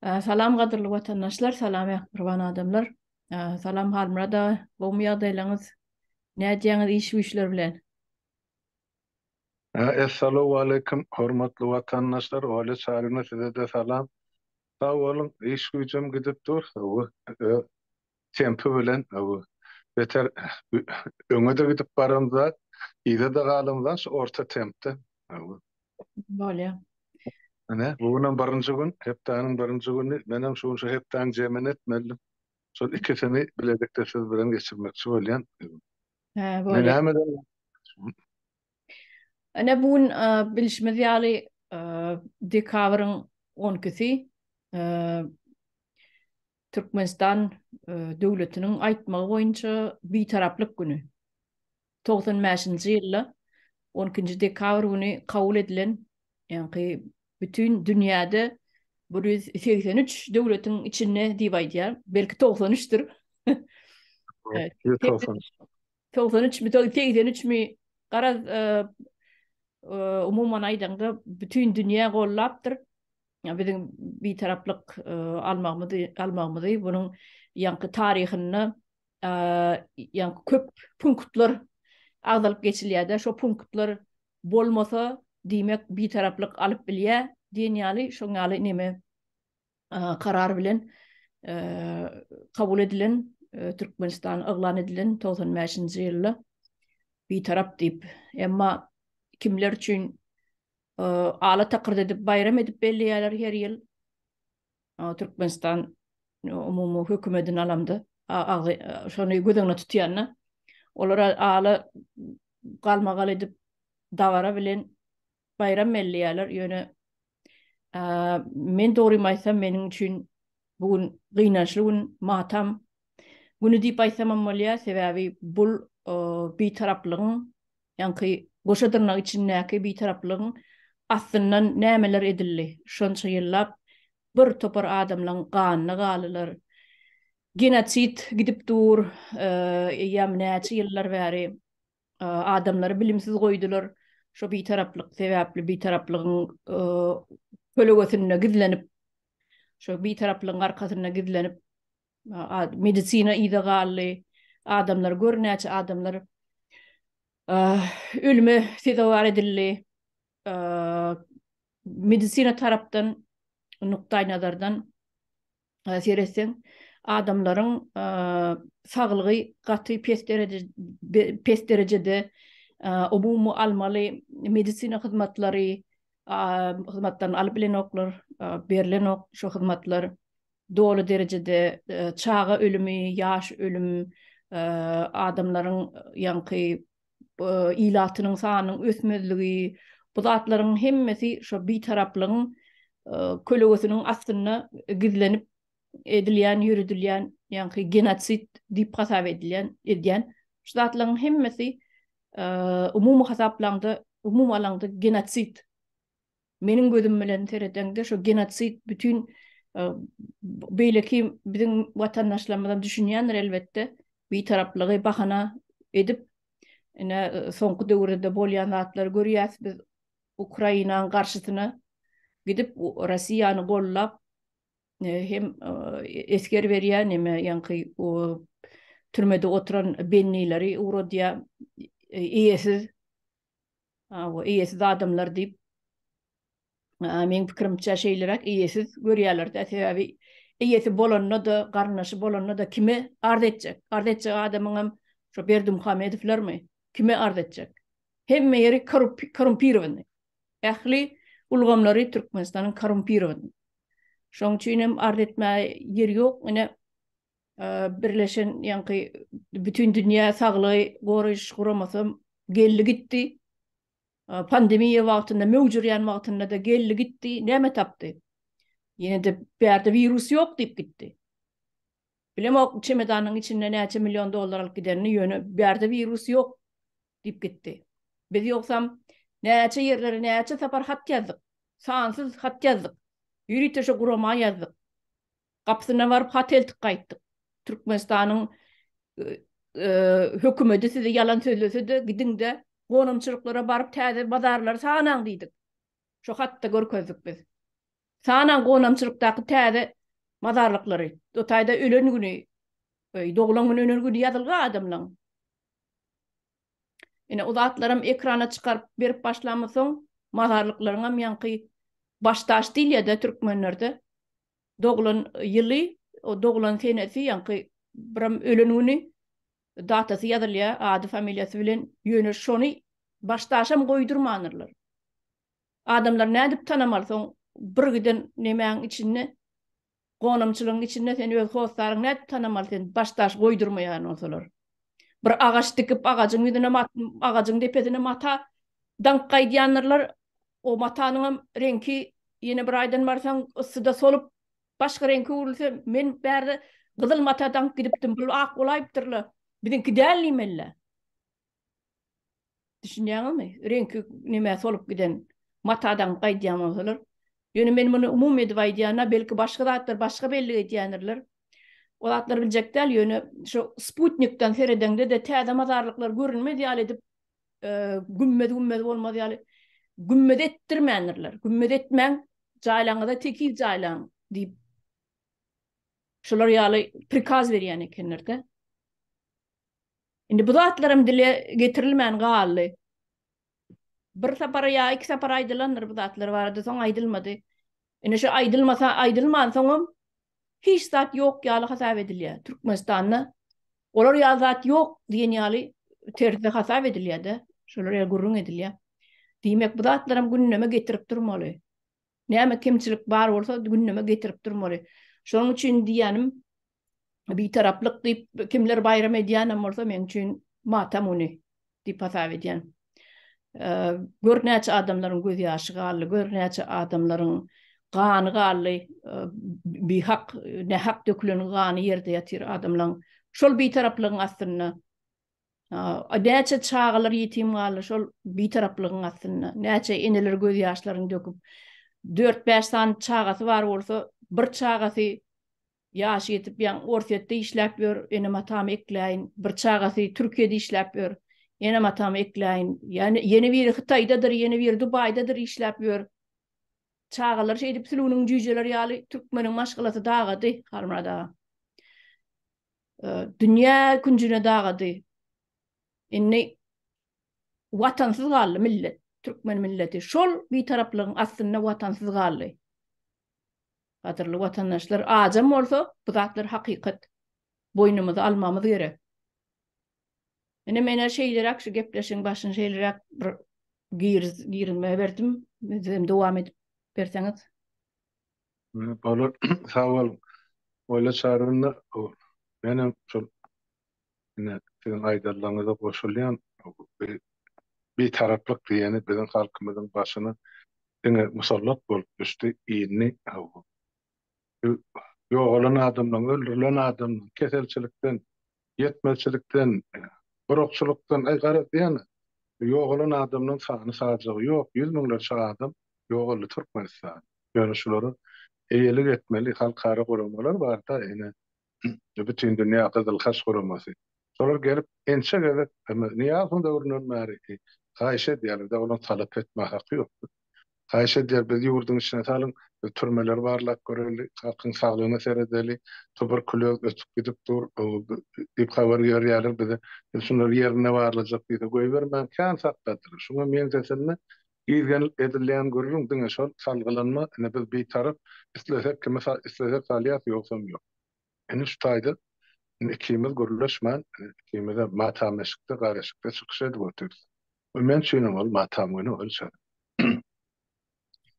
Salam gadyrly watandaşlar, salam mähriban adamlar. Salam Halmyrat aga, gowmy ýagdaýlaryňyz? Nädýäňiz iş güýçler bilen? Essalawwaleýkim hormatly watandaşlar, Olýa Çaryna size-de salam. Sag boluň, iş güýjem gidip dur, öz tempi bilen, beter öňe-de gidip baramzak, yza-da galamzak, şu orta tempde. Bolýar. Ine, bu günem birinji gün, hepdäniň birinji güni. Menem şu gün şu hepdäň jemini etmelidim. Şol ikisini bilelikde siz bilen geçirmekçi bolýan. Hä, bolýar. Nämeden? Ine, bu gün bilşimiz ýaly dekabryň on ikisi Türkmenistan döwletiniň aýtmagy boýunça Bitaraplyk güni. 95-nji ýylda 12-nji dekabr güni kabul edilen, ýaňky bütin dünýäde 183 döwletiň içinde diýip aýdýar. Belki 93-dir. 93 mi, 83 mi, garaz, umuman aýdaňda bütin dünýä gollapdyr. Biziň bitaraplyk almagymyzy, almagymyzy bunuň ýaňky taryhynda ýaňky köp punktlar agzalyp geçilýär-de, şo punktlar bolmasa, diýmek, bitaraplyk alyp bilýär diýen ýaly, şoň ýaly neme karar bilen kabul edilen Türkmenistan yglan edilen 95-nji ýylda bitarap diýip. Emma kimler üçin ala takyrt edip baýram edip belleýärler her ýyl. Türkmenistan umumy hökümetini alamda agzy şony göz öňüne tutýanda olar ala galmagal edip dabara bilen baýram belleýärler. Ýöne men dogrymy aýtsam meniň üçin bu gün gynançly gün, matam güni diýip aýtsamam bolýar. Sebäbi bul bitaraplygyň ýaňky goşa dyrnak içindäki bitaraplygyň astyndan nämeler edildi? Şonça ýyllap bir topar adamlaň ganyna galdylar. Genosid gidip dur, eýýäm näçe ýyllar bäri adamlary bilimsiz goýdular. Şo bitaraplyk sebäpli bitaraplygyň kölegesinde gizlenip, şo bitaraplygyň arkasynda gizlenip medisina yza galdy. Adamlar gör näçe adamlar ölüme sezewar edildi. Medisina tarapdan nukdaýnazardan seretseň, adamlaryň saglygy gaty pes dereje pes derejede umumy almaly medisina hyzmatlary hyzmatlaryny alyp bilenoklar, berlenok şo hyzmatlar. Doly derejede çaga ölümi, ýaş ölüm, adamlaryň ýaňky ilatynyň sanynyň ösmezligi, bu zatlaryň hemmesi şo bitaraplygyň kölegesiniň astynda gizlenip edilýän, ýöredilýän, ýaňky genosid diýip hasap edilýän, edýän şu zatlaryň hemmesi umumy hasaplaňda, umumy alaňda genosid. Meniň gözüm bilen seredeňde şo genosid bütin beýleki biziň watandaşlarymyzam düşünýändir elbetde, bitaraplygy bahana edip, ine soňky döwürde-de bolýan zatlary görýäs biz Ukrainanyň garşysyna gidip Rossiýany gollap hem esger berýär, neme ýaňky türmede oturan bennileri ugradýar eýesiz Hawa, eýesiz adamlar diýip, meň pikirimçe şeýleräk eýesiz görýärler-dä, sebäbi eýesi bolanda-da, garyndaşy bolanda-da kime arz etjek? Arz etjek adamyňam şo Berdimuhamedowlarmy? Kime arz etjek? Hemme ýeri korrumpirowanyý. Ähli ulgamlary Türkmenistanyň korrumpirowanyý. Şoň üçin hem arz etmäge ýer ýok. Ine, Birleşen ýaňky bütin dünýä saglygy goraýyş guramasam geldi gitdi. Pandemiýa wagtynda möwjürýän wagtynda-da geldi gitdi. Näme tapdy? Ýene-de bärde wirus ýok diýip gitdi. Bilemok çemedanyň içinde näçe million dollar alyp gidenini, ýöne bärde wirus ýok diýip gitdi. Biz ýogsam näçe ýerlere näçe sapar hat ýazdyk. Sansyz hat ýazdyk. Ýörite şo gurama ýazdyk. Gapysyna baryp hat eltip gaýtdyk. Türkmenistanyň hökümeti size ýalan sözlese-de gidiň-de gonamçylyklara baryp täze bazarlary sanaň diýdik. Şo hatda görkezdik biz. Sanaň gonamçylykdaky täze mazarlyklary. O taýda ölen güni, doglan güni, ölen güni ýazylgy adamlaň. Ine o zatlaram ekrana çykaryp berip başlamyzsoň, mazarlyklaryňam ýaňky başdaş diýilýär-de türkmenlerde. Doglan ýyly, o doglan senesi, ýaňky biram ölen güni datasy ýazylýar, ady, familiýasy bilen. Ýöne şony başdaşam goýdurmandyrlar. Adamlar nädip tanamaly soň bir giden nemäň içinde, gonamçylygyň içinde sen öz hossaryňy nädip tanamaly sen başdaş goýdurmaýan bolsalar. Bir agaç dikip agajyň ýüzüne agajyň depesine mata daňyp gaýdýandyrlar. O matanyňam reňki ýene bir aýdan barsaň yssyda solup başga reňke öwrülse men bärde gyzyl mata daňyp gidipdim bul ak bolaýypdyrla biziňki däl diýmeli. Düşünýäňizmi? Reňki nämä solup giden matadan gaýdýan bolsalar. Ýöne men muny umumy edip aýdýan-a, belki başga zatlar başga bellik edýändirler. O zatlary biljek däl, ýöne şu sputnikden seredeňde-de täze mazarlyklar görünmez ýaly edip, gümmez-gümmez bolmaz ýaly gümmez etdirmändirler. Gümmez etmäň, jaýlaňyza tekiz jaýlaň diýip şular ýaly prikaz berýän ekenler-de. Indi bu zatlaram dile getirilmän galdy. Bir sapar ýa iki sapar aýdylandyr bu zatlar barada, soň aýdylmady. Indi şu aýdylmasa, aýdylmansoňam hiç zat ýok ýaly hasap edilýär. Türkmenistanda olar ýaly zat ýok diýen ýaly terzde hasap edilýär-de, şolar ýaly gürrüň edilýär. Diýmek, bu zatlaram gündeme getirip durmaly. Näme kemçilik bar bolsa gündeme getirip durmaly. Şonuň üçin diýýänim, Bitaraplyk diýip kimler baýram edýänem bolsa meň üçin matam güni diýip hasap edýän. Gör näçe adamlaryň göz ýaşy galdy, gör näçe adamlaryň gany galdy, bihak, nähak dökülen gany ýerde ýatyr adamlaryň. Şol bitaraplygyň astynda Näçe çagalar ýetim galdy şol bitaraplygyň astynda. Näçe eneler göz ýaşlaryny döküp, dört-bäş sany çagasy bar bolsa, bir çagasy Ýaşy ýetip ýaň Orsýetde işläp ýör, enem-atamy ekläýin, bir çagasy Türkiýede işläp ýör, enem-atamy ekläýin, ýa ýene biri Hytaýdadyr, ýene biri Dubaýdadyr işläp ýör. Çagalar şeýdip sülgüniň jüýjeleri ýaly türkmeniň maşgalasy dagady, Halmyrat aga. Dünýä künjüne dagady. Indi watansyz galdy millet, türkmen milleti. Şol bitaraplygyň astynda watansyz galdy. Gadyrly watandaşlar, ajam bolsa bu zatlar hakykat. Boýnumyza almamyz gerek. Ine menä şeýleräk şu gepleşigiň başyny şeýleräk bir giriz girizme berdim. Siz hem dowam edip berseňiz. Bolar. Sag boluň. Oýla çarynda menem şol ine siziň aýdanlaryňyza goşulýan. Bitaraplyk diýeni biziň halkymyzyň başyna diňe musallat bolup düşdi, indi ýogalan adamlaryň, öldürilen adamlaryň keselçilikden, ýetmezçilikden, gurakçylykdan, aý garaz diýen ýogalan adamlaryň sany-sajagy ýok, ýüz müňlerçe adam ýogaldy Türkmenistanda. Ýöne şulara eýelik etmeli halkara guramalar bar-da, ine Bütindünýä Gyzyl Haç Guramasy. Şolar gelip ençe gezek Nyýazowyň döwründen bäri haýyş edýärler-de, olaryň talap etme haky ýokdy. Haýyş edýär, bizi ýurduň içine salyň, biz türmeleri barlap göreli, halkyň saglygyna seredeli, tuberkulýoz ösüp gidip dur diýip habar berýärler bize. Biz şunlary ýerinde barlajak diýse goýbermän kän sakladylar. Şuňa meňzesinde Gizlenip edilýän gürrüň diňe şol salgylanma, ine biz bitarap, islesek kimi islesek salýas, ýogsam ýok. Indi şu taýda indi ikimiz gürleşmän, ine ikimizem matam eşikde, gar eşikde çykyş edip otyrys. We men üçinem ol matam güni ol şol.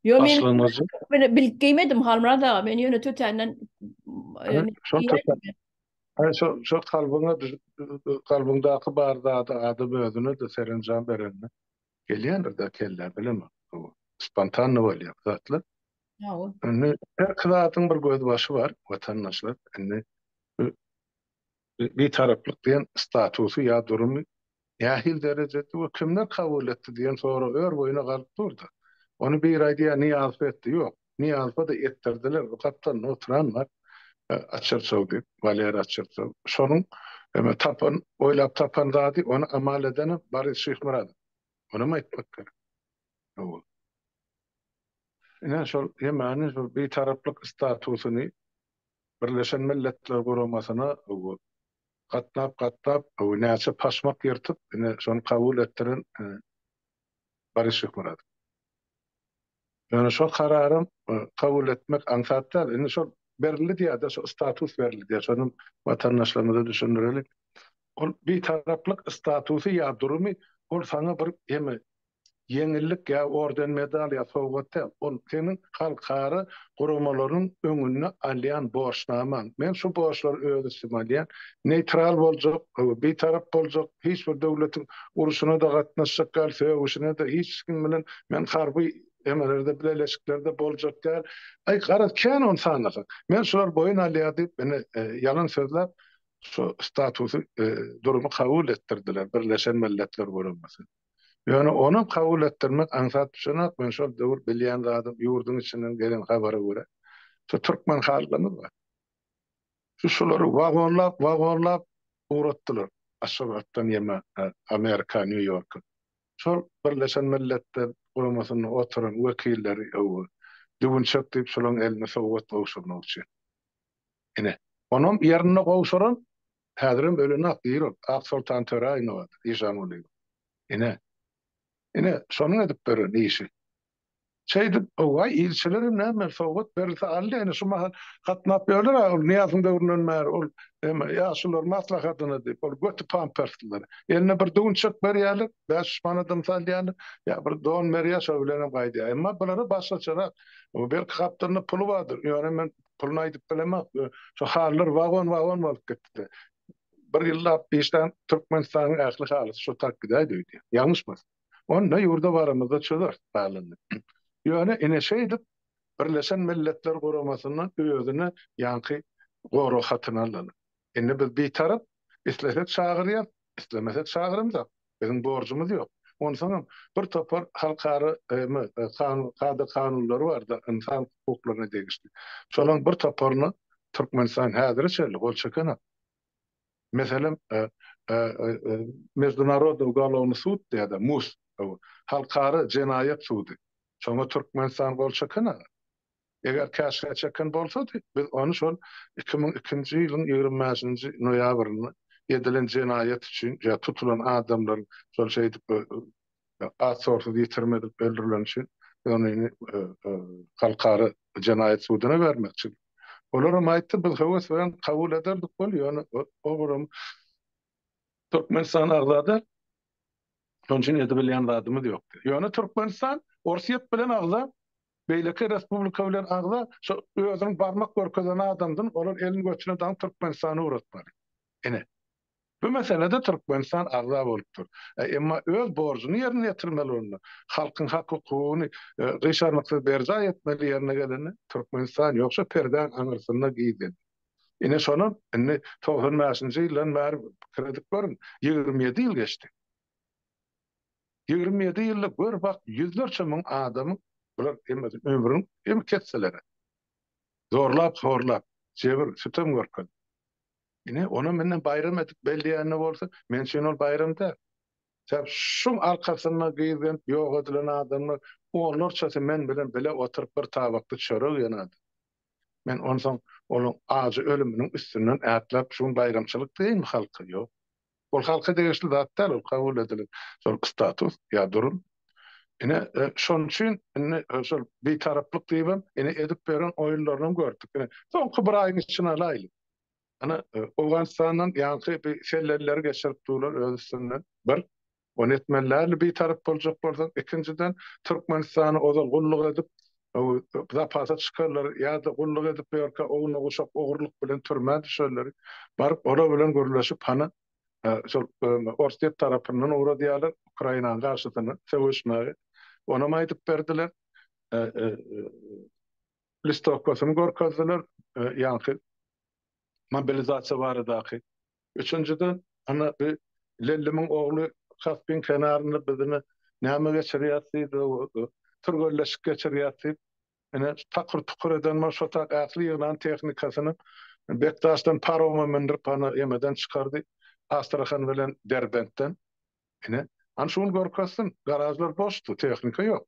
Ýo men Başlangyjy. Men bilip geýmedim Halmyrat aga, men ýöne tötänden Şol tötän. Şol şol kalbyňa kalbyňdaky bar zady adam özüne-de serenjam berende Gelýändir-dä kellä bilemok. Bu spontanno bolýar bu zatlar. Hawa. Indi her zadyň bir gözbaşy bar, watandaşlar. Indi bu Bitaraplyk diýen statusy ýa durumy nähili derejede we kimler kabul etdi diýen sorag ör boýuna galyp dur-da. Ony biri aýdýar Nyýazow etdi. Ýok, Nyýazowa-da etdirdiler. Bu gapdalynda oturan bar, Açyrsow diýip, Walera Açyrsow. Şonuň tapan, oýlap tapan zady, ony amal edenem Boris Şyhmyradow. Onam aýtmak gerek. Hawa. Ine şol hemmäni şol bitaraplyk statusyny Birleşen Milletler Guramasyna gatnap-gatnap näçe paşmak ýyrtyp ine şony kabul etdiren Boris Şyhmyradow. Ýöne şol kararam kabul etmek aňsat däl. Indi şol berildi diýýär-de, şo status berildi diýýär. Şony watandaşlarymyza düşündireli. Ol bitaraplyk statusy ýa durumy ol saňa bir eme ýeňillik ýa orden-medal ýa sowgat däl. Ol seniň halkara guramalaryň öňünde alýan borçnamaň. Men şu borçlary öz üstüme alýan. Neýtral boljak, bitarap boljak, hiç bir döwletiň urşuna-da gatnaşjak däl, sögüşine-de, hiç kim bilen men harby emelerde, bileleşiklerde boljak däl. Aý, garaz, kän ony sanasaň. Men şulary boýun alýar diýip, ine, ýalan sözläp, şu statusy, durumy kabul etdirdiler Birleşen Milletler Guramasy. Ýöne onam kabul etdirmek aňsat düşenok, men şol döwür bilýän zadym ýurduň içinden gelen habara görä, şu türkmen halkymyz bar. Şu şulary wagonlap, wagonlap ugratdylar Aşgabatdan ýeme Amerika, Nýu-Ýorka. Şol Birleşen Milletler Guramasynda oturan wekilleri öwür, düwünçek diýip şolaryň eline sowgat gowşurmak üçin. Ine, onam ýerinde gowşuran Häzirem ölenok diri ol. Aksoltan Töräýewa Işangulyýewa. Ine. Ine, şonuň edip beren işi. Şeýdip, owaý, ilçilerem näme, sowgat berilse aldy, ine şu mahal gatnap ýörler-ä, ol Nyýazowyň döwründen bäri ol eme, ýaşulular maslahatyna diýip, ol göti pampersliler. Eline bir düwünçek berýärler, 500 manadam salýarlar, ýa bir don berýär, şo bilenem gaýdýar. Emma bulara başgaçarak, belki gapdalynda puly bardyr, ýöne men Puluny aýdyp bilemok. Şu halylar wagon-wagon bolup gitdi. Bir ýyllap işlän Türkmenistanyň ähli halysy şo tak gidäýdi öýdýän. Ýalňyşmasam. Onda ýurda baramyzda çözeris galanyny. Ýöne ine şeýdip Birleşen Milletler Guramasyndan özüne ýaňky gorag hatyny aldylar. Indi biz bitarap, islesek çagyrýas, islemesek çagyramzok. Biziň borjumyz ýok. Onsoňam bir topar halkara kada-kanunlary bar-da, ynsan hukuklaryna degişli. Şolaryň bir toparyna Türkmenistan häzire çenli gol çekenok. Meselem, Meždunarodnyý ugolovnyý sud diýýär-de, MUS, Halkara jenaýat sudy. Şoňa Türkmenistan gol çekenok. Eger käşgä çeken bolsady, biz ony şol 2002-nji ýylyň 25-nji noýabrynda edilen jenaýat üçin ýa tutulan adamlaryň şol şeýdip at-sorsuz ýitirim edilip öldürileni üçin biz ony halkara jenaýat suduna bermekçidik. Olaram aýtdy, biz höwes bilen kabul ederdik weli, ýöne o gurama Türkmenistana agza däl. Şonuň üçin edibilýän zadymyz ýok diýdi. Ýöne Türkmenistan Orsýet bilen agza, beýleki respublika bilen agza, şo özüniň barmak görkezen adamsyny olar elini götüne daňyp Türkmenistana ugratmaly. Ine. Bu meselede Türkmenistan agza bolup dur. Emma öz borjuny ýerine ýetirmeli onda. Halkyň hak-hukugyny gyşarnyksyz berjaý etmeli ýerine gelende Türkmenistan ýok şo perdäň aňyrsynda gizledi. Ine şonam indi 95-nji ýyldan bäri pikir edip görüň, 27 ýyl geçdi. 27 ýylda gör bak ýüzlerçe müň adamyň bular hemmesi ömrüni hem kesseler. Zorlap, horlap, jebir, sütem görkezip. Ine onam indi baýram edip belleýände bolsa, men üçin ol baýram däl. Sebäp şuň arkasynda gizlenip ýok edilen adamlar onlarçasy men bilen bile oturyp bir tabakda çörek iýen adam. Men onsoň olaň ajy ölüminiň üstünden ätläp şu gün baýramçylyk diýeýinmi halka? Ýok. Ol halka degişli zat däl, ol kabul edilen şol status ýa durum. Ine, şonuň üçin indi şol bitaraplyk diýibem ine edip beren oýunlarynam gördük. Ine, soňky bir aýyň içine alaýlyk. Ana, Owganystandan ýaňky bir sellelleri geçirip durlar öz üstünden. Bir, Ony etmeli däldi bitarap boljak bolsaň. Ikinjiden, Türkmenistana ozal gulluk edip, zapasa çykanlary ýa-da gulluk edip ýörkä ownuk-uşak ogurlyk bilen türmä düşenleri baryp olar bilen gürleşip hany şol Orsýet tarapyndan ugradýarlar Ukrainanyň garşysyna söweşmäge. Onam aýdyp berdiler. Listowkasyny görkezdiler ýaňky mobilizasiýa baradaky. Üçünjiden, ana, bi Lellimiň ogly Kaspiň kenarynda biz ine näme geçirýäs diýdi, türgenleşik geçirýäs diýip, ine, takyr-tukur eden bolup, şo tak ähli ýygnan tehnikasyny Bekdaşdan paroma mündürip, ana, emeden çykardy, Astrahan bilen Derbentden. Ine, ana, şu gün görkezsin, garažlar boşdy, tehnika ýok.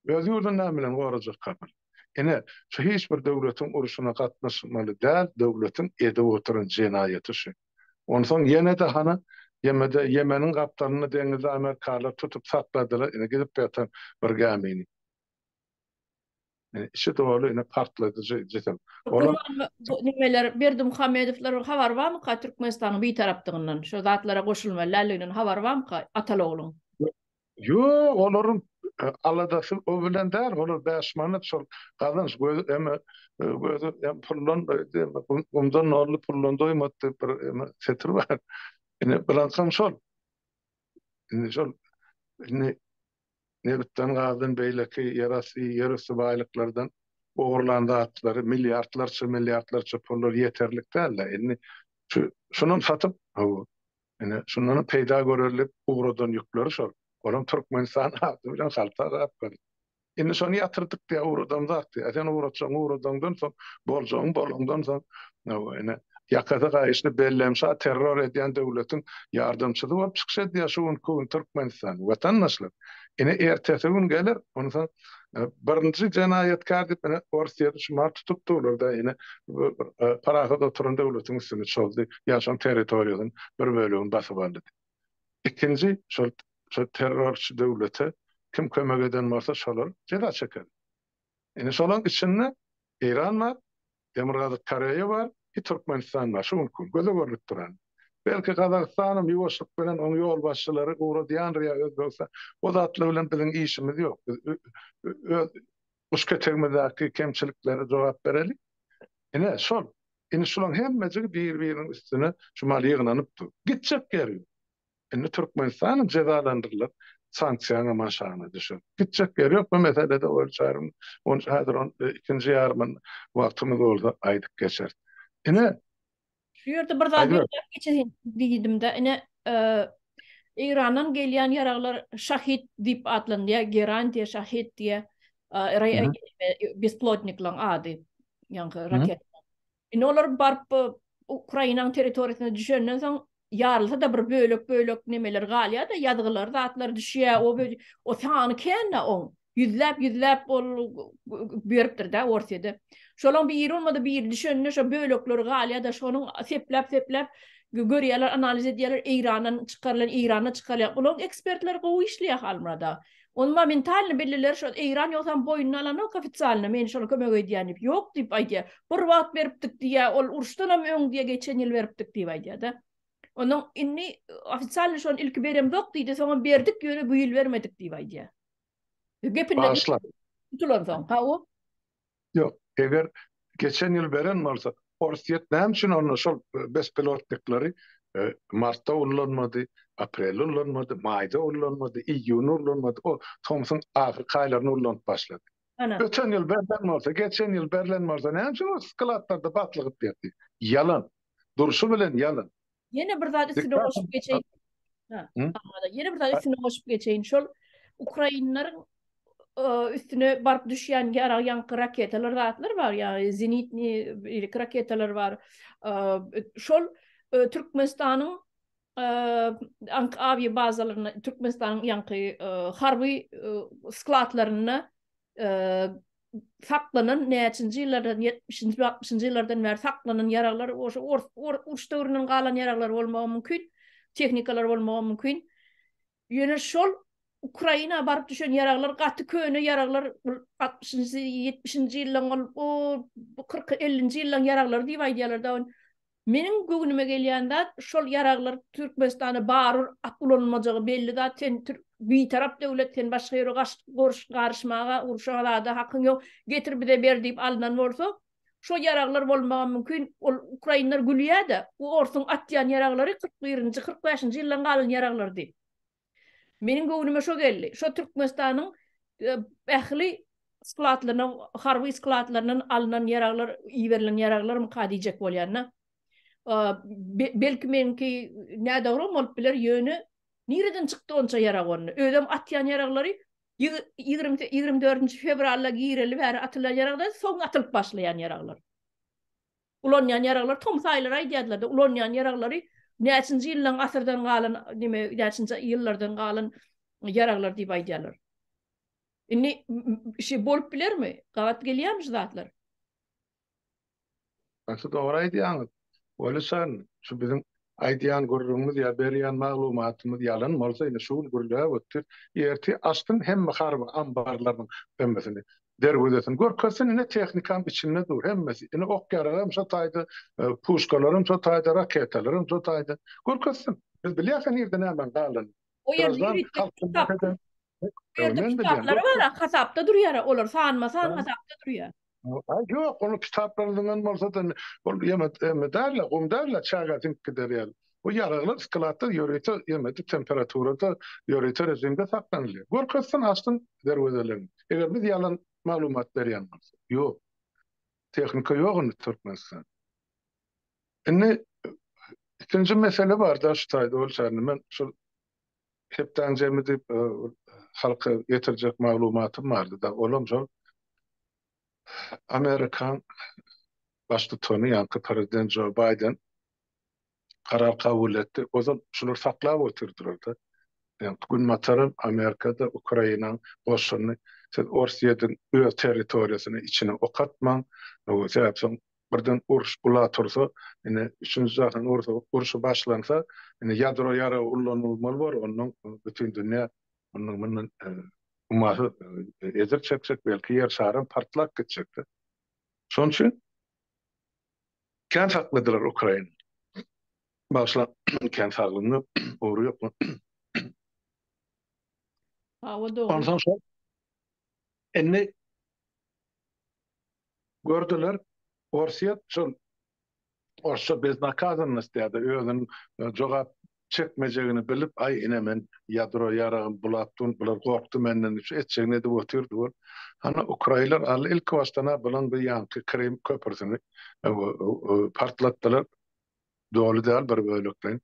Öz ýurduny näme bilen gorajak kapyr? Ine, şu hiç bir döwletiň urşuna gatnaşmaly däl döwletiň edip oturan jenaýaty şu. Onsoň ýene-de hany Ýemede, Ýemeniň gapdalynda deňizde amerikalylar tutup sakladylar, ine gidip ýatan bir gämini. Ine içi doly ine partladyjy jisim. Olam Bu nimeler Berdimuhamedowlaryň habary barmyka Türkmenistanyň bitarapdygyndan, şo zatlara goşulmaly däldiginden habary barmyka ataly-ogluň? Ýok, olaryň aladasy o bilen däl, olar 5 manat şol gazanç gözi eme gözi hem puldan gumdan nolly puldan doýmady diýip bir eme setir bar. Ine bilankam şol. Indi şol indi nebitden gazdan beýleki ýerasty ýerüsti baýlyklardan ogurlan zatlary milliardlarça milliardlarça pullar ýeterlik däl-de. Indi şu şunam satyp Ine, şundanam peýda göreli diýip ugradan ýükleri şol. Olam Türkmenistan ady bilen halta gapgaly. Indi şony ýatyrdyk diýýär, ugradamzok diýýär. Sen ugratjagyňy ugradaňdan soň, boljagyň bolaňdan soň, ine, ýakasy gaýyşly Bellemşa terror edýän döwletiň ýardamçysy bolup çykyş edýär şu günki gün Türkmenistan. Watandaşlar, ine, ertesi gün geler, onsoň Birinji jenaýatkär diýip ine Orsýeti şumat tutup durlar-da ine parahat oturan döwletiň üstüne çozdy ýa şoň territoriýasynyň bir bölegini basyp aldy diýip. Ikinji şol şol terrorçy döwlete kim kömek eden bolsa şolar jeza çeker. Ine şolaň içinde Eýran bar, Demirgazyk Koreýa bar i Türkmenistan bar şu günki gün göze görnüp duran. Belki Gazagystanam ýuwaşlyk bilen oň ýolbaşçylary ugradýandyr ýa Özbegistan. O zatlar bilen biziň işimiz ýok. Biz öz guş ketegimizdäki kemçiliklere jogap bereli. Ine şol. Indi şulaň hemmejigi bir-biriniň üstüne şu mal ýygnanyp dur. Gitjek ýeri ýok. Indi Türkmenistanam jezalandyrylyp, sanksiýaňam aşagyna düşer. Gitjek ýeri ýok bu meselede Oýçarym. Ony häzir on ikinji ýarymyn wagtymyz bolsa aýdyp geçeris. Ine. Şu ýerde bir zat belläp geçeýin diýdim-de, ine, Eýrandan gelýän ýaraglar Şahid diýip atlandyrýar, Geran diýýär, Şahid diýýär. Besplotniklaryň ady, ýaňky raketa. Indi olar baryp Ukrainanyň territoriýasyna düşenden soň ýarylsa-da bir bölek-bölek nemeler galýar-da, ýazgylar, zatlar düşýär. O o sany kän-de oň. Ýüzläp, ýüzläp ol beripdir-dä Orsýede. Şolaň biri bolmasa biri düşende şo bölekleri galýar-da, şonuň sepläp-sepläp görýärler, analiz edýärler, Eýrandan çykarylan, Eýranda çykarylýan. Olaryň ekspertleri gowy işleýär Halmyrat aga. Ony momentalno bildiler şol Eýran ýogsam boýnuna alanok ofitsialno men şola kömek edýän diýip. Ýok diýip aýdýar. Bir wagt beripdik diýýär, ol uruşdanam öň diýýär geçen ýyl beripdik diýip aýdýar-da. Ondan indi ofitsialno şony ilki beremzok diýdi, soňam berdik ýöne bu ýyl bermedik diýip aýdýar. Gepinden tutulansoň, hawa. Ýok, eger geçen ýyl beren bolsa, Orsýet näme üçin onda şol bespilotnikleri martda ullanmady, aprelde ullanmady, maýda ullanmady, iýunda ullanmady, o tomsuň ahyrky aýlarynda ullanyp başlady. Öten ýyl berlen bolsa, geçen ýyl berlen bolsa, näme üçin ol skladlarda baslygyp ýatyr? Ýalan. Durşy bilen ýalan. Ýene bir zat üstüne goşup geçeýin. Ha. Ýene bir zat üstüne goşup geçeýin. Şol ukrainleriň üstüne baryp düşýän ýarag ýaňky raketalar zatlar bar, ýa zenitni beýleki raketalar bar. Şol Türkmenistanyň aňky awiýa bazalarynda, Türkmenistanyň ýaňky harby skladlarynda saklanan näçinji ýyllardan, ýetmişinji, altmyşynjy ýyllardan bäri saklanan ýaraglar, oşo uruş döwründen galan ýaraglar bolmagy mümkin, tehnikalar bolmagy mümkin. Ýöne şol Ukraina baryp düşen ýaraglar gaty köne ýaraglar, ol altmyşynjy, ýetmişinji ýyllaryň ol o 40 ellinji ýyllaryň ýaraglary diýip aýdýarlar da. Meniň göwnüme gelýän zat şol ýaraglar Türkmenistana barybir at ulanylmajagy belli zat. Sen bitarap döwlet, sen başga ýere garyşmaga, urşa zada hakyň ýok. Getir bize ber diýip alnan bolsa, şo ýaraglar bolmagam mümkin. Ol ukrainler gülýär-de, bu orsuň atýan ýaraglary 41-nji, 45-nji ýyldan galan ýaraglar diýip. Meniň göwnüme şo geldi. Şo Türkmenistanyň ähli skladlaryna, harby skladlaryndan alnan ýaraglar, iberilen ýaraglarmyka diýjek bolýan-da. Belki meňki nädogry bolup biler, ýöne nireden çykdy onça ýarag onda? Özem atýan ýaraglary 24-nji fewralda gireli bäri atylan ýaraglar, soň atylyp başlaýan ýaraglar. Ulanýan ýaraglar tomus aýlary aýdýardylar-da, ulanýan ýaraglary näçinji ýyldan asyrdan galan, neme, näçinji ýyllardan galan ýaraglar diýip aýdýarlar. Indi şi bolup bilermi? Gabat gelýärmi şu zatlar? Gaty dogry aýdýaňyz. Weli sen, şu biziň aýdýan gürrüňimiz ýa berýän maglumatymyz ýalan bolsa ine şu gün gürläp otyr. Ertir açsyn hemme harby ambarlarynyň hemmesini, derwezesini görkezsin ine tehnikam içinde dur hemmesi. Ine ok-ýaragam şo taýda, puşkalaram şo taýda, raketalaram şo taýda. Görkezsin. Biz bilýäs nirde nämäň galanyny. O ýerde ýörite kitap, o ýerde kitaplary bar, hasapda durýar olar, sanma-san hasapda durýar. Aý ýok, ony kitaplar zyňan bolsa-da, ol ýeme eme däl-de, gum däl-de, çägä siňip gider ýaly. Bu ýaraglar skladda ýörite ýemede temperaturada, ýörite režimde saklanylýar. Görkezsin, açsyn derwezelerini. Eger biz ýalan maglumat berýän bolsak. Ýok. Tehnika ýok indi Türkmenistanda. Indi ikinji mesele bar-da şu taýda, ol şäherde men şol hepdäň jemi diýip halka ýetirjek maglumatym bardy-da, olam şol Amerikan baştutany, ýaňky prezident Jo Baýden karar kabul etdi. Ozal şular saklap otyrdylar-da. Ýaňky Günbataram, Amerika-da Ukrainaň goşunyny siz Orsýetiň öz territoriýasyny içine ok atmaň, sebäp soň birden uruş ula tursa, ine, üçünji jahan urşy, urşy başlansa, ine, ýadro ýaragy ullanylmaly bor, ondan bütin dünýä mundan mundan ummasyz ejir çekjek, belki ýer şaram partlap gitjekdi. Şonuň üçin kän sakladylar Ukrainany. Bagyşlaň, kän saglygyň ugry ýok. Hawa, dogry. Onsoň şol indi Gördüler, Orsýet şol orsça beznakazannost ýa-da özüniň jogap çekmejegini bilip, aý ine men ýadro ýaragym bulap durun, bular gorkdy menden diýip, şu etjegini edip otyrdy bol. Hany ukrainler aldy ilki başdan-a bulan bu ýaňky Krym köprüsini partlatdylar. Doly däl bir bölekleýin.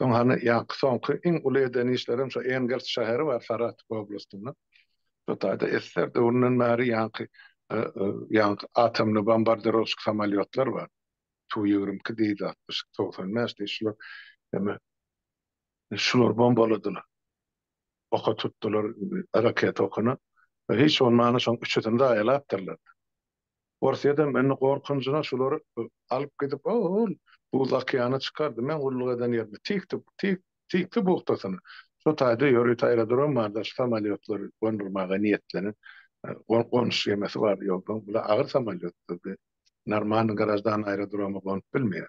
Soň hany ýaňky soňky iň uly eden işlerem şo Engels şäheri bar Saratow oblastynda. Şo taýda SSR döwründen bäri ýaňky ýaňky atomny bombardirowşik samolýotlar bar. Tu 22 diýdi, 62, 95 diýdi şular eme şular bombaladylar. Oka tutdular raketa okuna. Hiç bolmanda şoň üçüsini zaýalapdyrlar. Orsýedem indi gorkunjyna şulary alyp gidip, o-ol buz okeana çykardy, meň gulluk eden ýerime tikdi, tik, tikdi buhtasyny. Şo taýda ýörite aerodrom bar-da, şu samolýotlary gondurmaga niýetlenen gonuş gemisi bar, ýok, bular agyr samolýotlar, bu normalnyý graždan aerodroma gonup bilmeýär.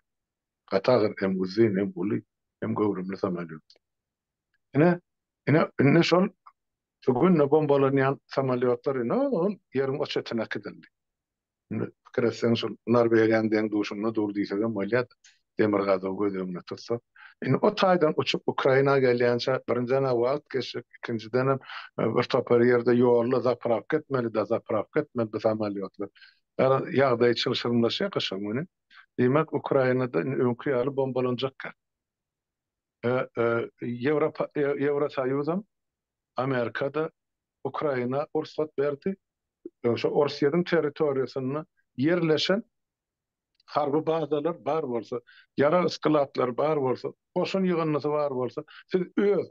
Gaty agyr, hem uzyn, hem uly, hem göwrümli samolýot. Ine, ine, indi şol Şu günde bombalanýan samolýotlar ine ol ýeriň o çetine äkidildi. Indi pikir etseň şol Norwegiýanyň deň-duşunda dur diýsegem bolýar, demirgazygy göz öňünde tutsak. Indi o taýdan uçup Ukraina gelýänçä birinjiden-ä wagt geçjek, ikinjidenem bir topar ýerde ýolda zaprawka etmeli, dozaprawka etmeli bu samolýotlar. Garaz, ýagdaý çylşyrymlaşýar gyşyň güni. Diýmek, Ukrainada indi öňki ýaly bombalanjak. Ýewropa Ýewrosoýuzam Amerika-da Ukraina rugsat berdi. Şo Orsýetiň territoriýasynda ýerleşen harby bazalar bar bolsa, ýarag sklatlary bar bolsa, goşun ýygyndysy bar bolsa, siz öz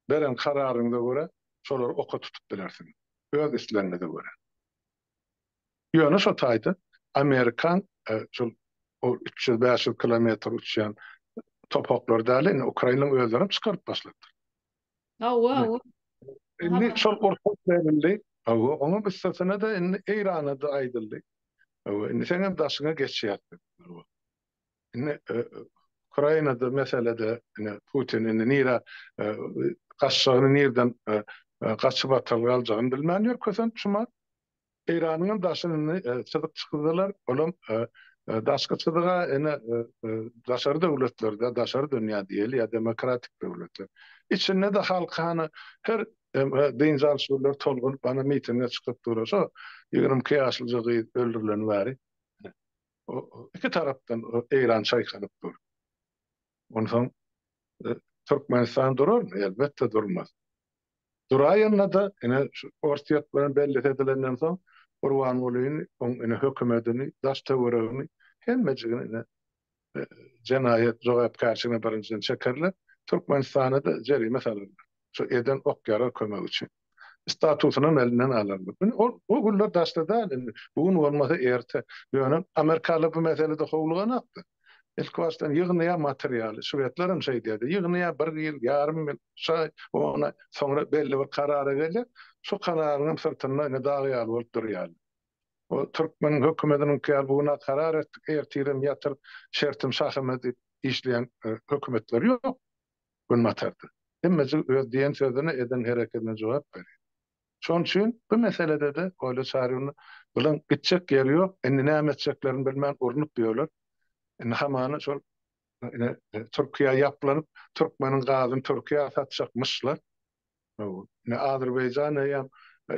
beren kararyňyza görä şolary oka tutup bilersiňiz. Öz islegiňize görä. Ýöne şo taýda amerikan şol o 300-500 kilometr uçýan topaklary däl, indi Ukrainanyň özlerem çykaryp başladylar. Hawa, hawa. Indi şol rugsat berildi. Hawa, onuň üstesine-de indi Eýrana-da aýdyldy. Hawa, indi seňem daşyňa geçýär. Indi Ukrainada meselede ine Putin indi nirä gaçjagyny, nirden gaçyp atalga aljagyny bilmän ýör kösenip şumat. Eýranyňam daşyny indi çyzyk çyzdylar. Olam daşky çyzyga ine daşary döwletlerde, daşary dünýä diýeli ýa demokratik döwletler. Içinde-de halky hany her dynç alyş günleri tolgunyp hany mitinge çykyp dur. Şo 22 ýaşlyja gyz öldürileni bäri iki tarapdan Eýran çaýkanyp dur. Onsoň Türkmenistan durarmy? Elbetde durmaz. Duraýanda-da, ine, şu Orsýet bilen bellik edilenden soň, Gurbangulyny, oň ine hökümetini, daş-töweregini, hemmejigini ine jenaýat jogapkärçiligine birinjiden çekerler, Türkmenistana-da jerime salarlar. Şu eden ok-ýarag kömegi üçin. Statusynam elinden alarlar. Indi ol o günler daşda däl indi. Bu gün bolmasa erte. Ýöne amerikalylar bu meselede howluganakdy. Ilki başdan ýygnaýar materialy. Şwedler hem şeýdýärdi. Ýygnaýar bir ýyl, ýarym ýyl, üç aý, ona soňra belli bir karara gelýär. Şu kararyň hem syrtynda ine dag ýaly bolup durýarlar. O türkmeniň hökümetiniňki ýaly bu gün-ä karar etdik, ertirem ýatyr, şertim şahyma diýip işleýän hökümetler ýok Günbatarda. Hemmejik öz diýen sözüne, eden herekedine jogap berýär. Şonuň üçin bu meselede-de Olýa Çaryýewna bilen gitjek ýeri ýok. Indi näme etjeklerini bilmän urnup ýörler. Indi hamana şol ine Türkiýä ýaplanyp, türkmeniň gazyny Türkiýä satjakmyşlar. Ine Azerbaýjan eýýäm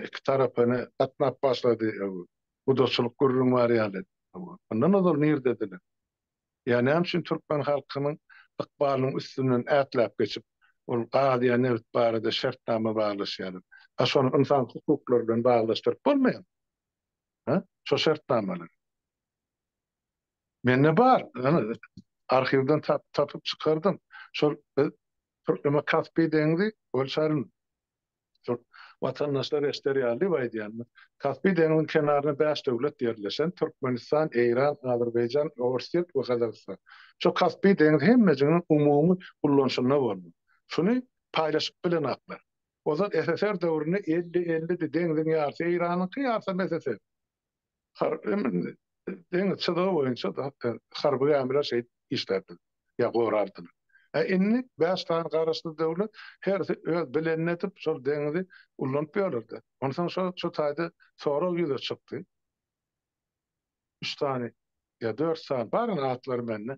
iki tarapa ine gatnap başlady. Gudaçylyk gürrüň bar ýaly. Mundan ozal nirdediler? Ýa näme üçin türkmen halkynyň ykbalynyň üstünden ätläp geçip, ol gaz ýa nebit barada şertnama baglaşýarlar? A şony ynsan hukuklary bilen baglaşdyryp bolmaýarmy? Hä? Şo şertnamalary. Mende bar. Arhiwden tapyp çykardym. Şol biz Türkmen Kaspi deňzi ölçärin. Şol watandaşlar eşder ýaly diýip aýdýan. Kaspi deňziň kenarynda bäş döwlet ýerleşen, Türkmenistan, Eýran, Azerbaýjan, Orsýet we Gazagystan. Şo Kaspi deňzi hemmejiginiň umumy ullanyşynda boldy. Şuny paýlaşyp bilenaklar. Ozal SSR döwründe elli-ellidi, deňziň ýarsy Eýranyňky, ýarsam SSR. Deňiz çyzygy boýunça harby gämiler şeýdip işlärdiler ýa gorardylar. A indi bäş sany garaşsyz döwlet hersi öz bilenini edip şol deňizi ullanyp ýörlerdi. Onsoň şo şo taýda sorag ýüze çykdy. Üç sany ýa dört sany bar indi atlary mende.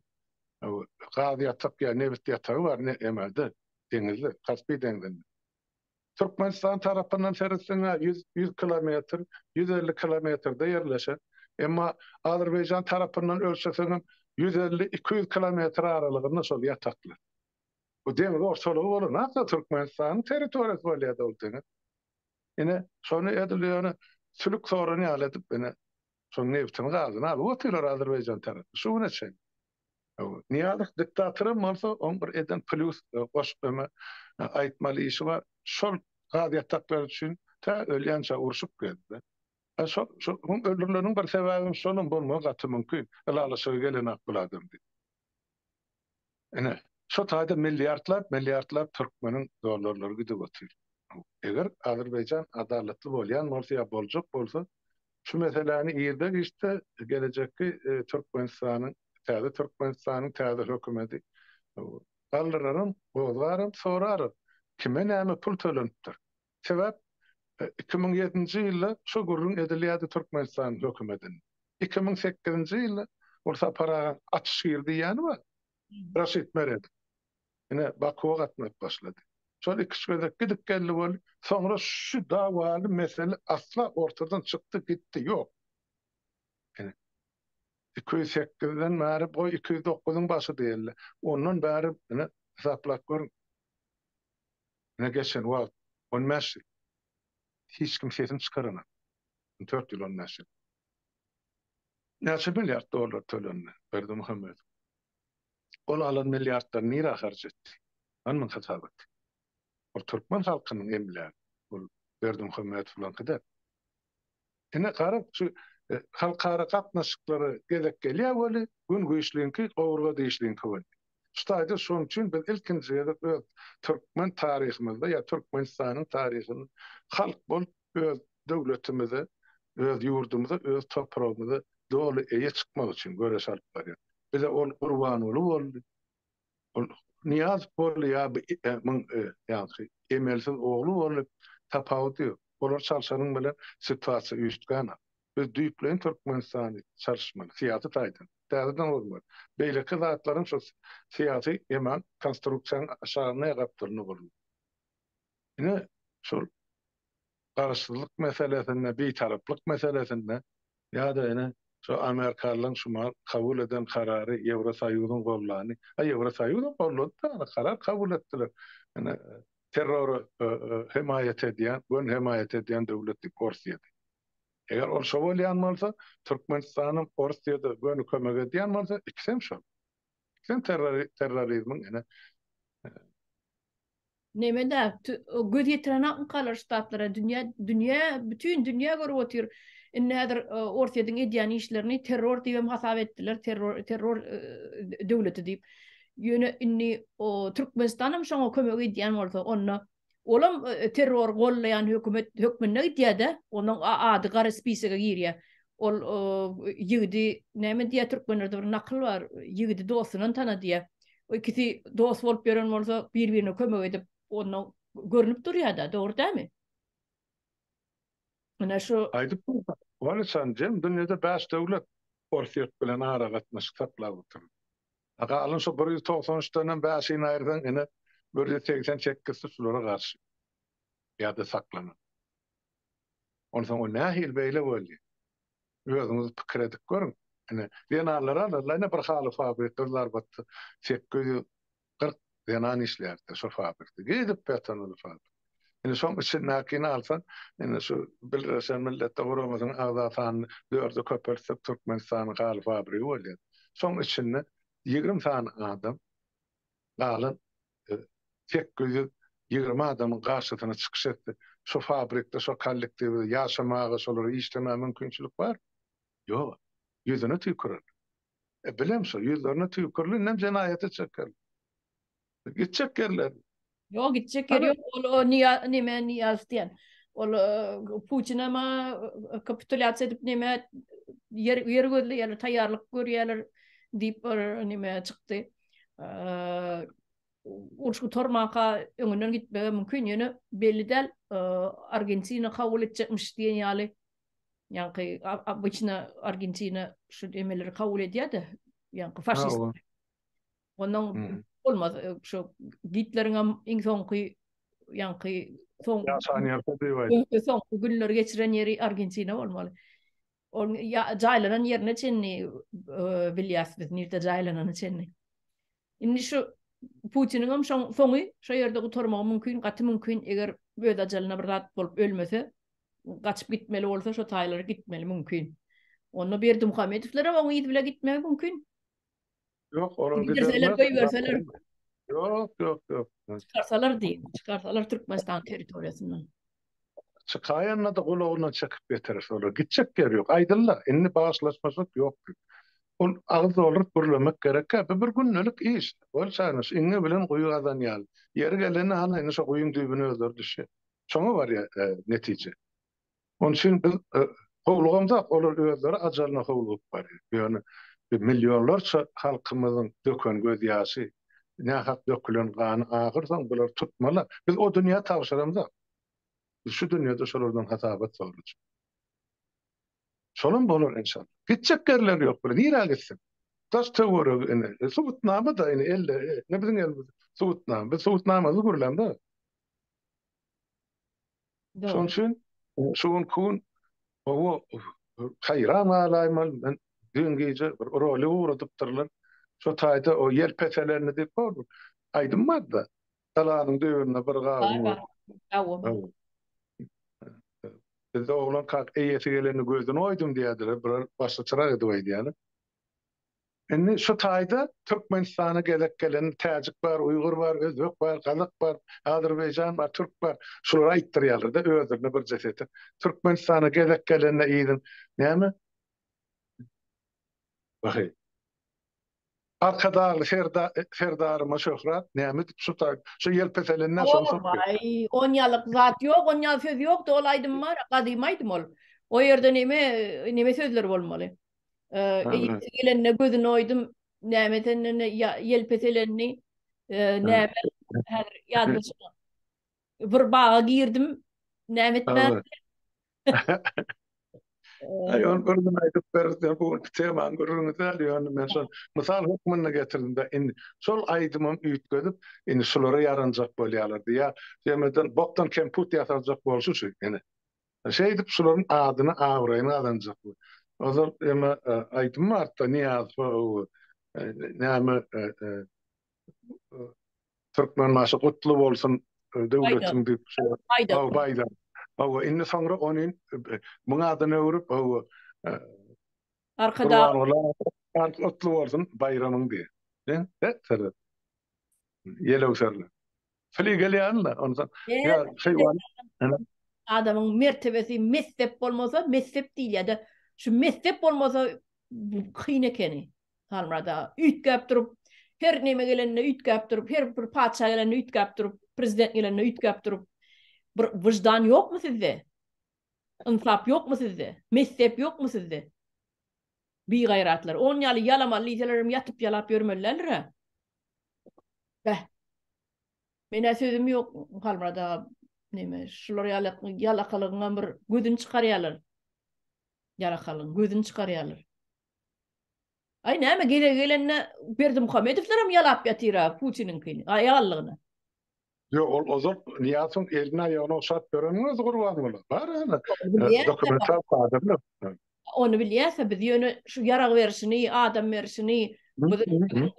Gaz ýatak ýa nebit ýatagy bar ne emelde deňizde, Kaspi deňzinde. Türkmenistan tarapyndan seretseň-ä 100 kilometr, 150 kilometrde ýerleşen. Emma Azerbaýjan tarapyndan ölçeseňem 150-200 kilometr aralygynda şol ýataklar. Bu deňiz ortalygy bolan, asla Türkmenistanyň territoriýasy bolýar-da ol deňiz. Ine, şony edil ýöne sülük soran ýaly edip, ine, şoň nebitini, gazyny alyp otyrlar Azerbaýjan tarapy şu güne çenli. Nyýazow diktatoram bolsa, oň bir eden plýus goşup öňe aýtmaly işi bar. Şol gaz ýataklary üçin tä ölýänçä urşup gezdi. Şol şoň öldürileniniň bir sebäbem şolam bolmagy gaty mümkin. Ylalaşyga gelenok bul adam diýip. Ine, şo taýda milliardlap, milliardlap türkmeniň dollarlary gidip otyr. Eger Azerbaýjan adalatly bolýan bolsa ýa boljak bolsa, şu meseläni irde-giçde gelejekki Türkmenistanyň, täze Türkmenistanyň täze hökümeti galdyraram, gozgaram, soraram, kime näme pul tölenipdir? Sebäp 2007-nji ýylda şu gürrüň edilýärdi Türkmenistanyň hökümetinde. 2008-nji ýylda ol Sapar agaň açyş gir diýýäni bar. Raşid Meredow. Ine, Bakuwa gatnap başlady. Şol iki-üç gezek gidip geldi weli, soňra şu dawaly mesele asla ortadan çykdy gitdi, ýok. Ine, 208-den bäri, goý 209-yň başy diýeli, ondan bäri ine, hasaplap görüň. Ine, geçen wagt on bäş ýyl. Hiç kim sesini çykaranok. On dört ýyl, on bäş ýyl. Näçe milliard dollar tölendi Berdimuhamedow? Ol alan milliardlaryny nirä harç etdi? Hany muň hasabaty? Ol türkmen halkynyň emlägi. Ol Berdimuhamedowlaňky däl. Ine gara şu halkara gatnaşyklara gezek gelýär weli, gün güýçliňki, gowurga dişliňki bolýar. Şu taýda şonuň üçin biz ilkinji gezek öz türkmen taryhymyzda ýa Türkmenistanyň taryhynda halk bolup öz döwletimize, öz ýurdumyza, öz topragymyza doly eýe çykmak üçin göreş alyp barýarys. Bize ol Gurbanguly boldy. Ol Nyýazow boldy ýa muň ýaňky emelsiz ogly boldy, tapawudy ýok. Olar çalşanyň bilen situasiýa üýtgänok. Biz düýpleýin Türkmenistany çalyşmaly, syýasy taýdan, täzeden gurmaly. Beýleki zatlaryň şu syýasy eman konstruksiýanyň aşagynda ýa gapdalynda gurmaly. Ine, şol garaşsyzlyk meselesinde, bitaraplyk meselesinde ýa-da ine şu amerikalylaryň şu mahal kabul eden karary Ýewrosoýuzyň gollany, a Ýewrosoýuzam gollady-da, ine karar kabul etdiler. Ine terrora hemaýat edýän, göni hemaýat edýän döwlet diýip Orsýeti. Eger ol şo bolýan bolsa, Türkmenistanam Orsýete göni kömek edýän bolsa, ikisem şol. Ikisem terrorizmiň ine. Neme-dä, göz ýetirenokmykalar ştatlara, dünýä, dünýä, bütin dünýä görüp otyr. Indi häzir Orsýetiň edýän işlerini terror diýibem hasap etdiler, terror, terror döwleti diýip. Ýöne indi Türkmenistanam şoňa kömek edýän bolsa, onda olam terror gollaýan hökümet hökmünde gidýär-de, onuň ady gara spisege girýär. Ol ýigidi näme diýýär türkmenlerde bir nakyl bar, ýigidi dostundan tana diýýär. O ikisi dost bolup ýören bolsa, bir-birine kömek edip, onda görnüp durýar-da, dogry dälmi? Ine şu Aýdyp dursa, Waliçan jem dünýede bäş döwlet Orsýet bilen aragatnaşyk saklap otyr. A galan şo 193 denem bäşini aýyrsaň, ine 188-si şulara garşy ýa-da saklanan. Onsoň o nähili beýle boldy? Özüňiz pikir edip görüň. Ine, zenanlary alarlar, ine bir haly fabrik Gyzylarbatda 840 zenan işleýärdi şo fabrikde. Gidip ýatan uly fabrik. Indi şoň içindäkini alsaň, indi şu Birleşen Milletler Guramasynyň agza sanyny dörde köpeltsek Türkmenistanyň haly fabrigi bolýar. Şoň içinde 20 sany adam galan 820 adamyň garşysyna çykyş etdi. Şo fabrikde, şo kollektiwde ýaşamaga, şolara işlemäge mümkinçilik bar? Ýok. Ýüzüne tüýkürerler. E, bilem şo, ýüzlerine tüýküriler, indem jenaýata çekerler. Gitjek ýerleri. Ýok, gitjek ýeri ýok. Ol o Niýa, neme Niýaz diýen. Ol Putinem kapitulýasiýa edip neme ýer ýer gözleýärler, taýýarlyk görýärler diýip bir neme çykdy. Uruş gutarmanka öňünden gitmegi mümkin, ýöne belli däl. Argentina kabul etjekmiş diýen ýaly. Ýaňky obyçna Argentina şu emeleri kabul edýär-de, ýaňky faşist. Ondan bolmaz. Şu Gitleriň hem iň soňky ýaňky soň ýaşan ýeri soňky günleri geçiren ýeri Argentina bolmaly. Ol jaýlanan ýerine çenli bilýäs biz, nirde jaýlanany çenli. Indi şu Putiniň hem şoň soňy şo ýerde gutarmagy mümkin, gaty mümkin, eger öz ajalyna bir zat bolup ölmese, gaçyp gitmeli bolsa şo taýlara gitmeli mümkin. Onda Berdimuhamedowlar hem oň yzy bile gitmegi mümkin. Ýok, olar giderseler, goýberseler. Ýok, ýok, ýok. Çykarsalar diýip, çykarsalar Türkmenistan territoriýasyndan. Çykaýanda-da gulagyndan çekip getirer olar. Gitjek ýeri ýok. Aýdyldy, indi bagyşlaşmaşlyk ýok diýip. Ol agyz dolduryp gürlemek gerekkä, bu bir gündelik iş. Ol çaýnaş, iňňe bilen guýy gazan ýaly. Ýeri gelende hany indi şo guýyň düýbüne özleri düşýär. Şoňa barýar netije. Onuň üçin biz howlugamzok, olar özleri ajalyna howlugyp barýar. Ýöne millionlarça halkymyzyň döken gözýaşy, nähak dökülen gany ahyrsoň bulary tutmaly. Biz o dünýä tabşyramzok. Biz şu dünýede şolardan hasabat sorajak. Şolam bolar enşalla. Gitjek ýerleri ýok bular. Nirä gitsin? Daş töweregi ine. Subutnama-da ine elde. Ine biziň elimizde subutnama. Biz subutnamasyz gürlämzok. Şonuň üçin şu günki gün gowy haýran galaýmaly. Men düýn gije bir rolik ugradypdyrlar. Şo taýda o ýel peselende diýip bar bir aýdym bar-da. Galanyň düýbünde bir gawun bar. Bar, bar. Bizde oglankak eýesi gelende gözüni oýdum diýerdiler. Bular başgaçarak edip aýdýarlar. Indi şu taýda Türkmenistana gezek gelende täjik bar, uýgur bar, özbek bar, gazak bar, azerbaýjan bar, türk bar. Şulary aýtdyrýarlar-da özlerine birje setir. Türkmenistana gezek gelende yzyň näme? Wahy. Arkadagly Serdaryma şöhrat näme diýip şu taý şu ýelpeselende şony sokýar. Aý, onýalyk zat ýok, onýaly söz ýokdy, ol aýdym bar, gadymy aýdym ol. O ýerde neme, neme sözler bolmaly. Eýesi gelende gözüni oýdum, näme senden ýelpeselenini, näme häzir ýadyma düşenok. Bir baga girdim, näme etmän. Aý, ony bir gün aýdyp bereris, bu günki temanyň gürrüňi däl, ýöne men şol mysal hökmünde getirdim-de, indi şol aýdymam üýtgedip, indi şulara ýaranjak bolýarlar diýýär. Jemeden bokdan kemput ýasaljak bolşy şu, ine. Şeýdip şularyň adyny abraýyny gazanjak bu. Ozal eme aýdym bardy Nyýazow näme Türkmenbaşy gutly bolsun döwletiň diýip şo baýdak. Hawa indi soňra ony muň adyny öwrüp hawa Arkadag gutly bolsun baýramyň diýip. Ýelewserler. Fligel ýaly-da, onsoň ýa şeýwan. Adamyň mertebesi messep bolmasa, messep diýilýär-de, şu messep bolmasa kyn ekeni. Halmyrat aga, üýtgäp durup, her neme gelende üýtgäp durup, her bir patyşa gelende üýtgäp durup, prezident gelende üýtgäp durup, bir wyždan ýokmy sizde? Ynsap ýokmy sizde? Messep ýokmy sizde? Bigaýratlar. On ýaly ýalamaly diýselerem ýatyp ýalap ýörmeli däldir-ä. Beh. Menä sözüm ýok Halmyrat aga. Neme, şular ýaly ýalakalygyňam bir gözüni çykarýarlar. Ýalakalygyň gözüni çykarýarlar. Aý näme gezegi gelende Berdimuhamedowlaram ýalap ýatyr-a Putiniňkini, aýallygyny. Ýok, ol ozal Nyýazowyň elini aýagyny ogşap ýöreniň özi Gurbanguly. Bar ana, dokumental kadrlar. Ony bilýäs-ä biz, ýöne şu ýarag berişini, adam berişini, biziň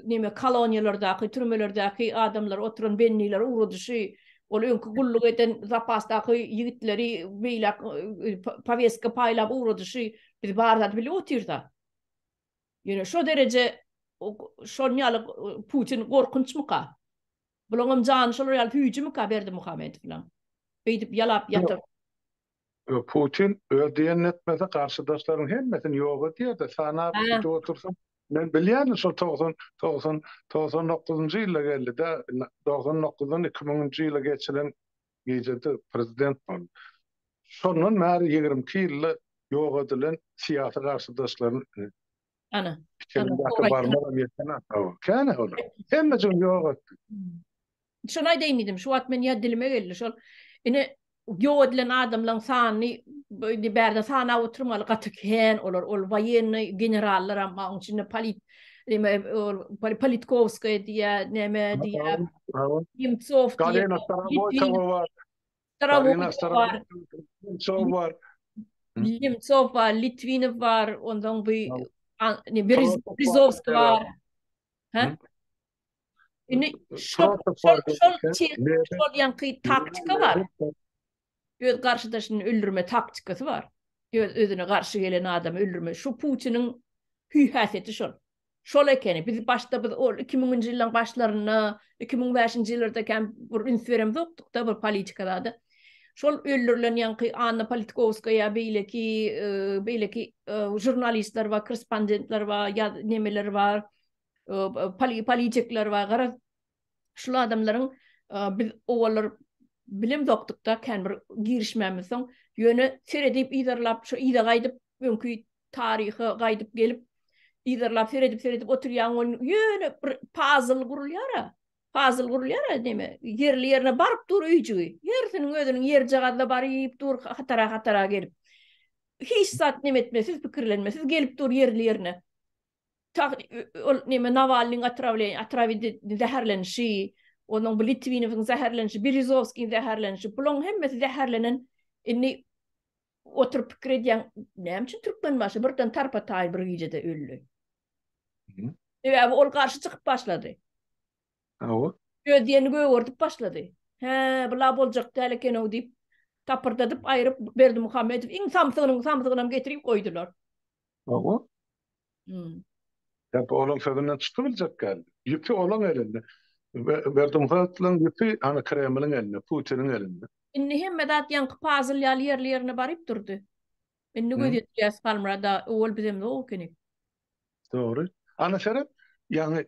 neme koloniýalardaky, türmelerdäki adamlary, oturan bendileri ugradyşy, ol öňki gulluk eden zapasdaky ýigitleri beýläk poweska paýlap ugradyşy, biz bar zady bilip otyrys-a. Ýöne şo dereje şon ýaly Putin gorkunçmyka? Bulaňam jany şolar ýaly süýjümika Berdimuhamedowlaň? Beýdip ýalap ýatyr. Putin öz diýenini etmese garşydaşlaryň hemmesini ýok edýär-de, sanap gidip otursaň, men bilýärin şol 90, 90, 99-njy ýylda geldi-de, 99-dan 2000-nji ýyla geçilen gijede prezident boldy. Şondan bäri 22 ýylda ýok edilen syýasy garşydaşlaryny Ana. Pikirindäki barmagam ýetenok. Kän olar. Hemmejigini ýok etdi. Şony aýdaýyn diýdim. Şu wagt men ýa dilime geldi şol. Ine ýok edilen adamlaryň sanyny indi bärde sanap oturmaly gaty kän olar. Ol woýennyý generallar hem oň içinde polit neme ol Politkowskaýa diýýär, neme diýýär. Nemtsow diýýär. Galina Starowoýtowa bar. Galina Starowoýtowa Nemtsow bar. Nemtsow bar, Litwinow bar, ondan bu Berezowskiý bar. Hä? Indi şol şol şol şol ýaňky taktika bar. Öz garşydaşyny öldürme taktikasy bar. Öz özüne garşy gelen adamy öldürme. Şu Putiniň hüý-häsiýeti şol. Şol ekeni. Biz başda biz ol 2000-nji ýyllaryň başlarynda, 2005-nji ýyllarda kän bir üns beremzokdyk-da bir politika zada. Şol öldürilen ýaňky Anna Politkowskaýa beýleki beýleki žurnalistler bar, korrespondentler bar, ýa nemeler bar. politikler bar, garaz şul adamlaryň biz owallar bilemzokdyk-da, kän bir girişmämizsoň, ýöne seredip yzarlap, şu yza gaýdyp, öňki taryha gaýdyp gelip, yzarlap seredip seredip oturýaň ol ýöne bir pazl gurulýar-a. Pazl gurulýar-a neme, ýerli ýerine baryp dur öýjügi. Hersiniň özüniň ýerjagazda baryp dur hatara-hatara gelip. Hiç zat neme etmesiz, pikirlenmesiz gelip dur ýerli ýerine. ol neme Nawalnyň otrawleniýe, otrawidi zäherlenişi, onuň bu Litwinowyň zäherlenişi, Berezowskiň zäherlenişi, bularyň hemmesi zäherlenen. Indi oturyp pikir edýäň, näme üçin Türkmenbaşy birden tarpa-taý bir gijede öldi? Sebäbi ol garşy çykyp başlady. Hawa. Öz diýenini gögerdip başlady. Hä, bula boljak däl eken-ow diýip, tapyrdadyp aýryp Berdimuhamedow iň samsygynyň samsygynam getirip goýdular. Hawa. Hmm. Ýa olaň sözünden çykyp biljek däl. Ýüpi olaň elinde. Berdimuhamedowlaryň ýüpi hany Kremliň elinde, Putiniň elinde. Indi hemme zat ýaňky pazl ýaly ýerli-ýerine baryp durdy. Indi göz ýetirýäs Halmyrat aga, owal bizem ýok ekenik. Dogry. Ana seret, ýaňy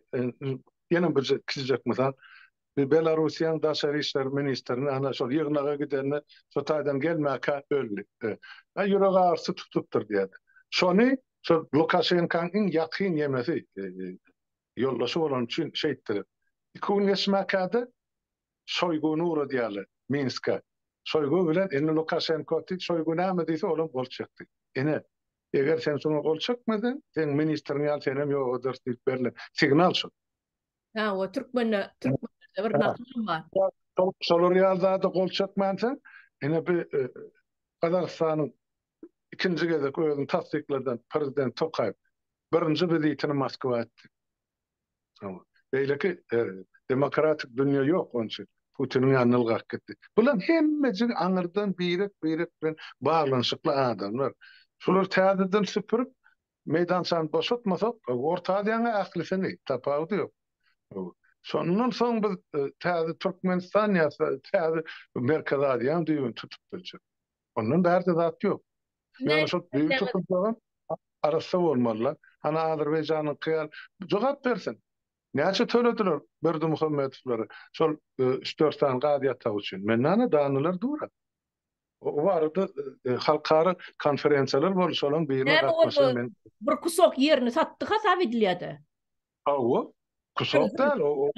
ýene bir kiçijek mysal. Bir Belarussiýanyň daşary işler ministrini ana şol ýygnaga gidende şo taýdan gelmäkä öldi. A ýürek agyrysy tutupdyr diýýärdi. Şony şol Lukaşenkanyň iň ýakyn ýemesi ýoldaşy bolany üçin şeýtdiler. Iki gün geçmäkä-de Şoýguny ugradýarlar Minske. Şoýgu bilen indi Lukaşenko Şoýgu näme diýse olam gol çekdi. Ine, eger sen şoňa gol çekmeseň, seň ministriň ýaly senem ýok ederis diýip berlen signal şol. Hawa, türkmende, türkmenlerde bir nakylam bar. Şolar ýaly zada gol çekmänsoň, ine bi Gazagystanyň ikinji gezek özüni tassykladan prezident Tokaýew birinji wizitini Moskwa etdi. Beýleki demokratik dünýe ýok onuň üçin. Putiniň ýanyna ylgap gitdi. Bular hemmejigi aňyrdan birek-birek bilen baglanyşykly adamlar. Şulary täzeden süpürip, meýdançany boşatmasak, Orta Aziýanyň ählisini, tapawudy ýok. Şondan soň biz täze Türkmenistan ýa täze Merkezi Aziýanyň düýbüni tutup biljek. Ondan bärde zat ýok. Ýöne şol düýbi tutulsagam arassa bolmalylar. Hany Azerbaýjanyňky ýaly jogap bersin. Näçe tölediler Berdimuhamedowlara şol üç-dört sany gaz ýatagy üçin? Mende ana danylar dur-a. O barada halkara konferensiýalar boldy, şolaryň birine gatnaşan men. Bir kusok ýerini satdy hasap edilýär-de. Hawa, kusok däl, o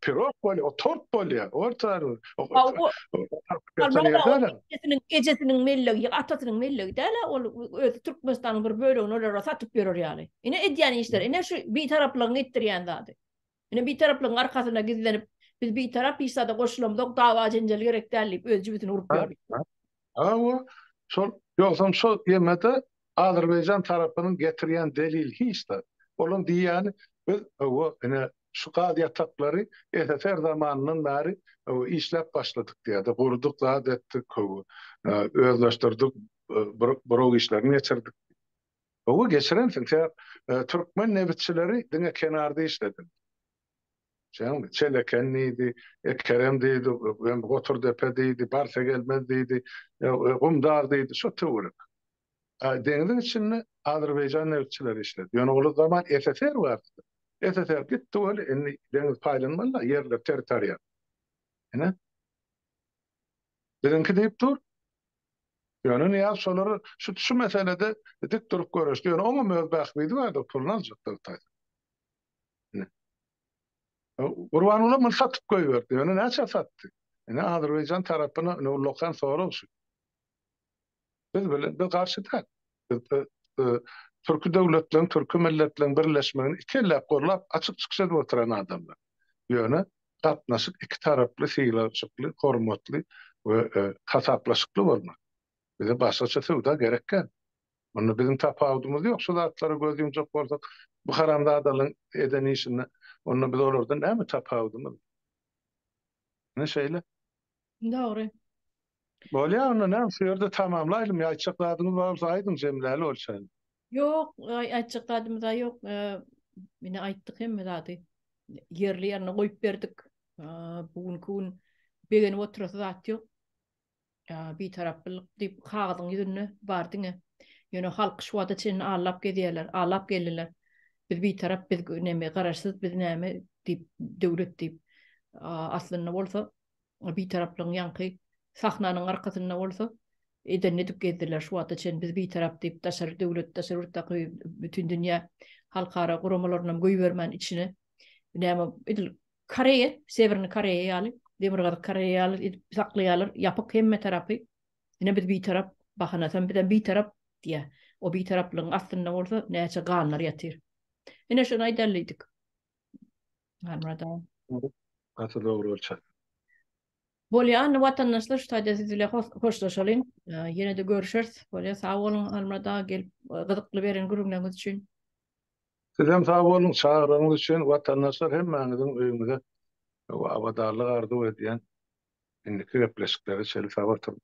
pirog bolýar, o tort bolýar, orta. Hawa, ejesiniň, ejesiniň mellegi, atasynyň mellegi däl-ä, ol özi Türkmenistanyň bir bölegini olara satyp ýörer ýaly. Ine edýän işleri, ine şu bitaraplygyň etdirýän zady. Ine bitaraplygyň arkasyna gizlenip, biz bitarap hiç zada goşulamzok, dawa-jenjel gerek däl diýip, öz jübüsini urup ýör. Hawa, şol, ýogsam şol ýemede Azerbaýjan tarapynyň getirýän delili hiç zat. Olaň diýýäni biz hawa ine şu gaz ýataklary SSR zamanyndan bäri hawa işläp başladyk diýýärdi. Gurduk, zat etdik, hawa özleşdirdik, buraw işlerini geçirdik. Hawa geçirensiň, sebäp türkmen nebitçileri diňe kenarda işledi. Şeýdimi? Çeleken diýdi, Ekerem diýdi, Goturdepe diýdi, Barsagelmez diýdi, Gumdag diýdi, şo töwerek. Deňziň içinde Azerbaýjan nebitçileri işledi. Ýöne ol zaman SSR bardy. SSR gitdi weli, indi deňiz paýlanmaly-da, ýerler territorial. Ine. Biziňki diýip dur. Ýöne Nyýaz şolary şu şu meselede dik durup göreşdi. Ýöne oňam öz bähbidi bardy, puluny aljakdy Hytaýdan. Ine. Gurbanguly muny satyp goýberdi. Ýöne näçä satdy? Ine Azerbaýjan tarapyna ine ullakan sorag şu. Biz bilen biz garşy däl. Biz türki döwletleriň, türki milletleriň birleşmegini iki elläp gollap açyk çykyş edip oturan adamlar. Ýöne gatnaşyk iki taraply, sylanşykly, hormatly we hasaplaşykly bolmaly. Bize başgaça söwda gerek däl. Munda biziň tapawudymyz ýok. Şu zatlara göz ýumjak bolsak, bu haramzadalyň eden işinde, onda biz olardan näme tapawudymyz? Ine şeýle. Dogry. Bolýar onda näme şu ýerde tamamlaýlym ýa aýtjak zadyňyz bar bolsa aýdyň jemläli bolçaýyn. Ýok, aýtjak zadymyz-a ýok. Ine aýtdyk hemme zady. Ýerli ýerine goýup berdik. Bu günki gün begenip oturasy zat ýok. Bitaraplyk diýip kagyzyň ýüzünde bar diňe. Ýöne halky şu wagta çenli allap gezýärler, allap geldiler. Biz bitarap, biz näme garaşsyz, biz näme diýip döwlet diýip. Aslynda bolsa bitaraplygyň ýaňky sahnanyň arkasynda bolsa edenini edip gezdiler şu wagta çenli biz bitarap diýip daşary döwlet, daşary ýurtdaky bütin dünýä halkara guramalarynam goýbermän içine näme edil Koreýa, Sewerny Koreýa ýaly, Demirgazyk Koreýa ýaly edip saklaýarlar, ýapyk hemme tarapy. Ine biz bitarap, bahanasam bizem bitarap diýýär. O bitaraplygyň astynda bolsa näçe ganlar ýatyr. Ine şony aýdaly diýdik. Halmyrat aga. Gaty dogry bolça. Bolýa indi watandaşlar şu taýda siz bilen hoşlaşalyň. Ýene-de görüşeris. Bolýa sag boluň Halmyrat aga gelip gyzykly beren gürrüňleriňiz üçin. Sizem sag boluň çagyrygyňyz üçin watandaşlar hemmäňiziň öýüňize abadanlyk arzuw edýän indiki gepleşiklere çenli sag oturyň.